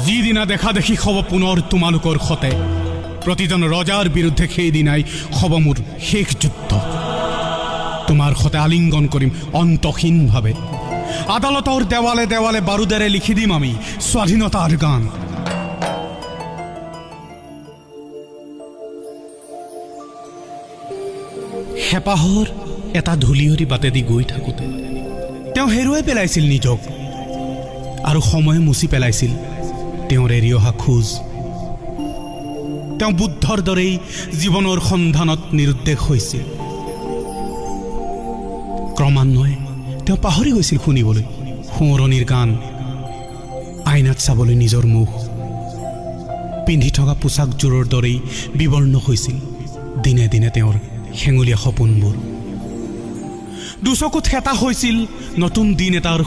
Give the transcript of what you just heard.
যিদিনা দেখা দেখি হ'ব পুনৰ তোমালোকৰ সতে, প্ৰতিজন ৰজাৰ বিৰুদ্ধে সেইদিনাই হ'ব মোৰ শেষ যুদ্ধ। তোমাৰ সতে আলিংগন কৰিম অন্তহীনভাৱে। আদালতৰ দেৱালে দেৱালে বাৰুদেৰে লিখি দিম আমি স্বাধীনতাৰ গান। হেঁপাহৰ এটা ধূলিয়ৰি বাটেদি গৈ থাকোঁতে তেওঁ হেৰুৱাই পেলাইছিল নিজক, আৰু সময়ে মুচি পেলাইছিল তেওঁৰ এৰি অহা খোজ। তেওঁ বুদ্ধৰ দৰেই জীৱনৰ সন্ধানত নিৰুদ্দেশ হৈছিল। ক্ৰমান্বয়ে তেওঁ পাহৰি গৈছিল শুনিবলৈ সোঁৱৰণিৰ গান, আইনাত চাবলৈ নিজৰ মুখ। পিন্ধি থকা পোচাকযোৰৰ দৰেই বিবৰ্ণ হৈছিল দিনে দিনে তেওঁৰ হেঙুলীয়া সপোনবোৰ। দুচকুত হেতা হৈছিল নতুন দিন এটাৰ।